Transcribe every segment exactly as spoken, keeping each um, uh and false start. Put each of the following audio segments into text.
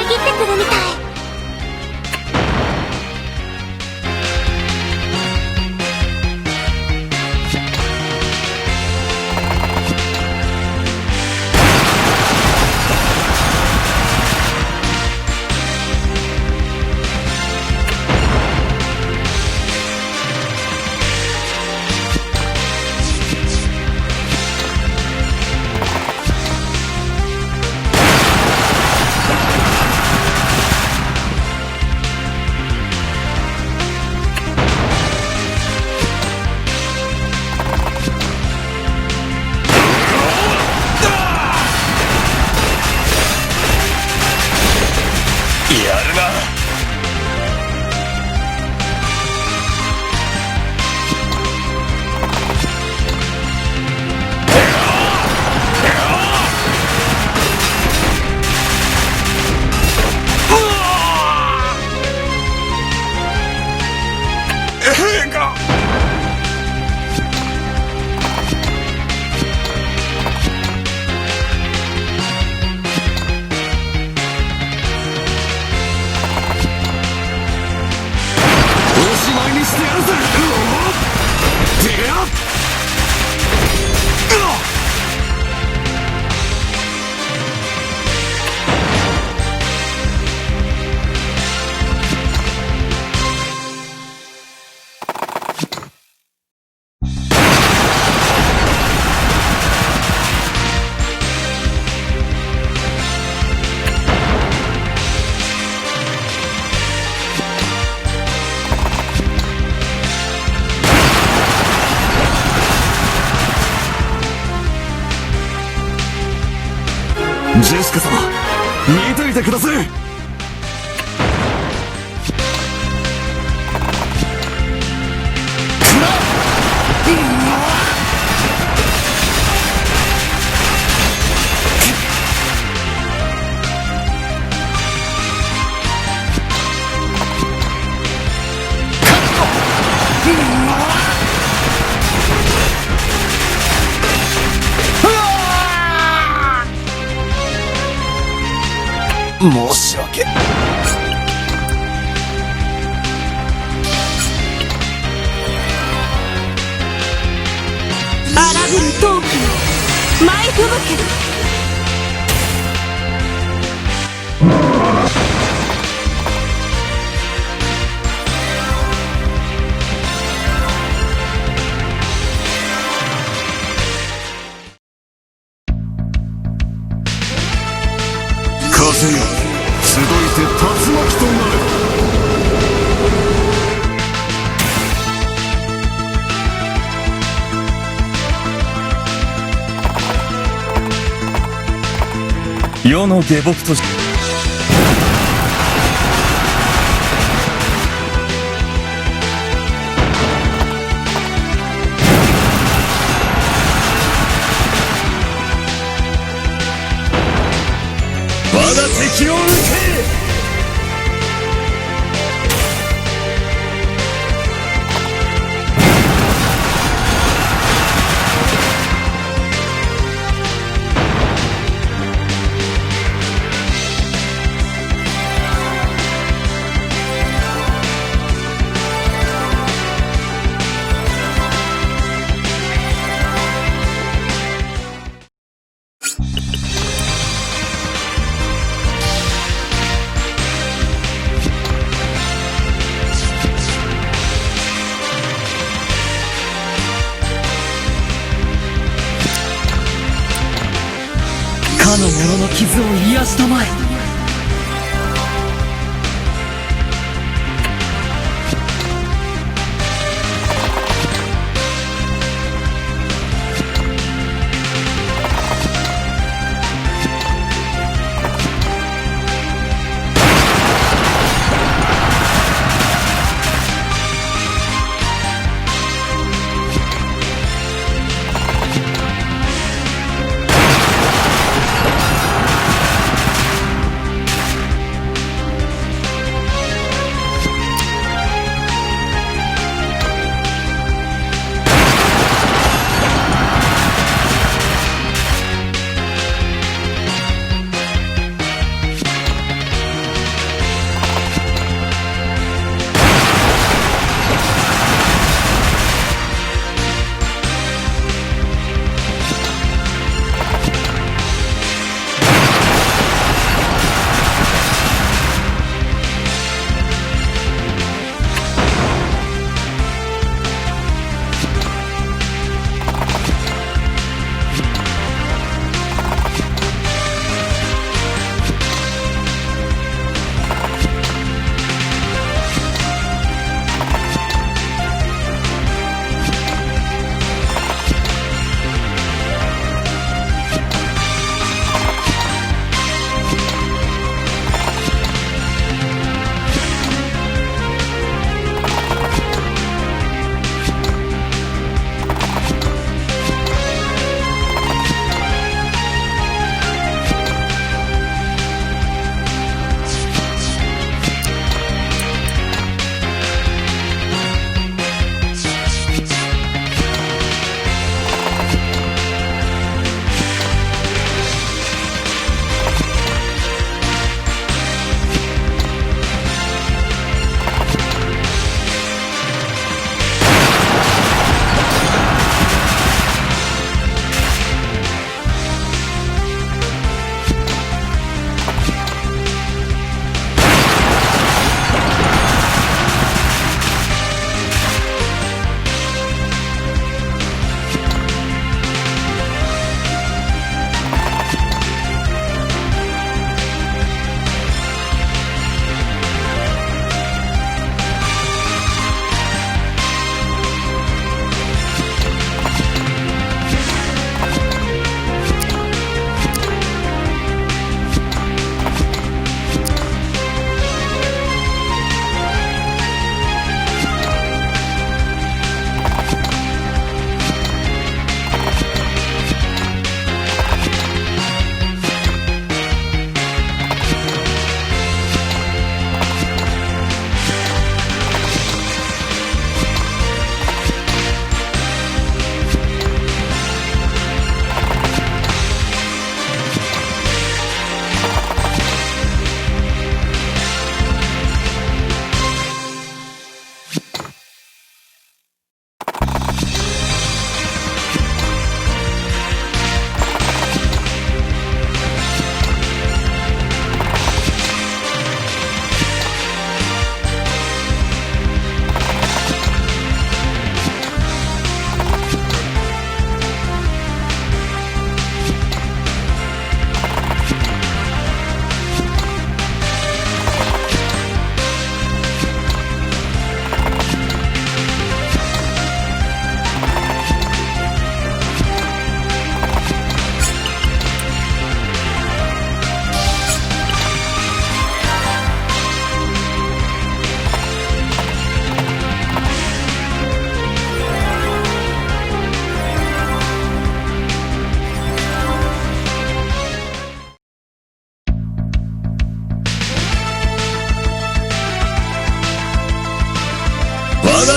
来てくれみたい。 やるな。 おしまいにしてやるぜ。てやっ！ ジェシカ様、見といてください。 申し訳。荒ぶるトークよ、舞い吹雪け。 風よ、集いて竜巻となれ。 世の下僕として。 我が敵を討て！ かの者の傷を癒したまえ。 我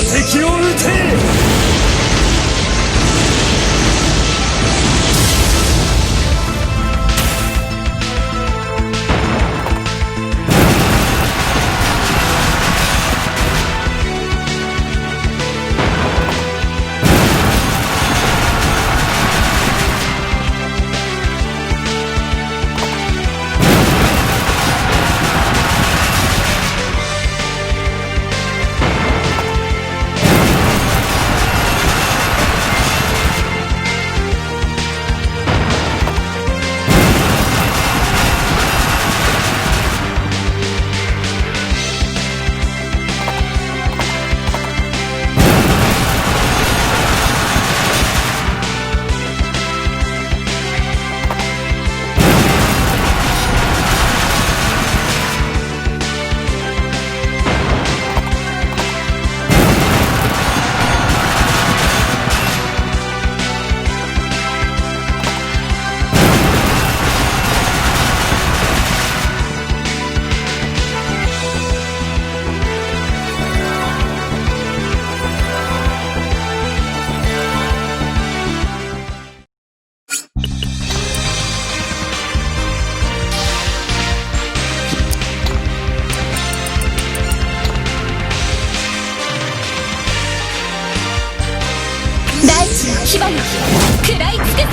敵を討て。大地の牙よ、食らい尽くせ。く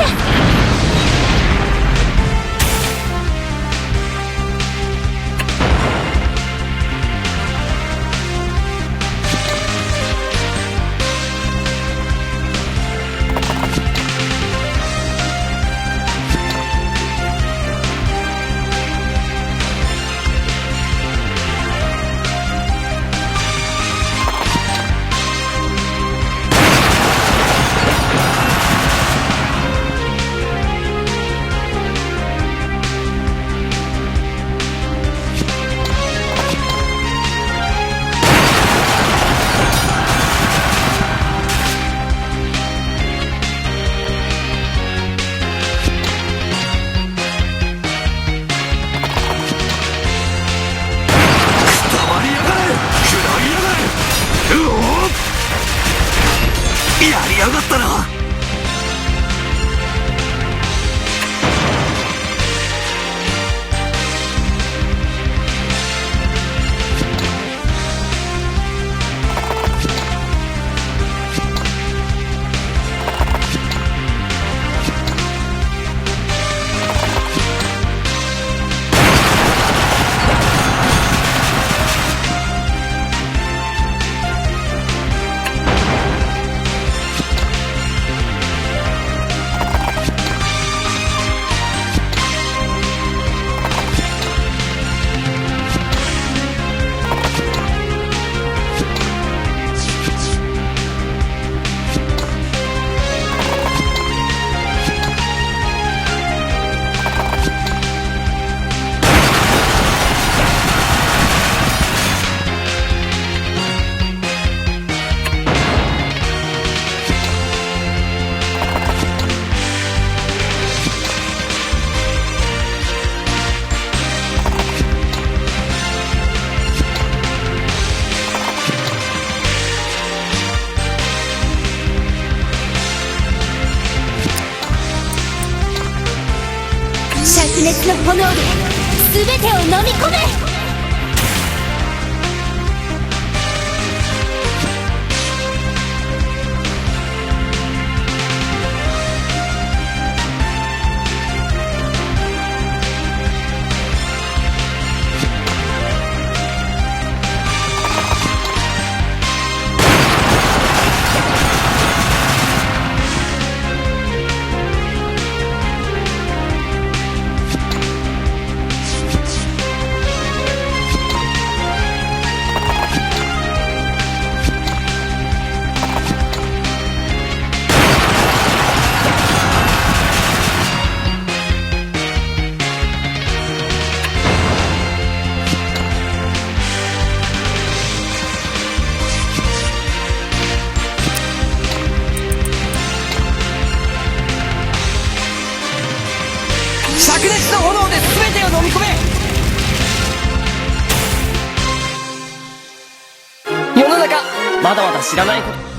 たばりやがれ！くだりやがれ！うおっ！やりやがったな！灼熱の炎で全てを飲み込め！灼熱の炎で全てを飲み込め！世の中、まだまだ知らないこと。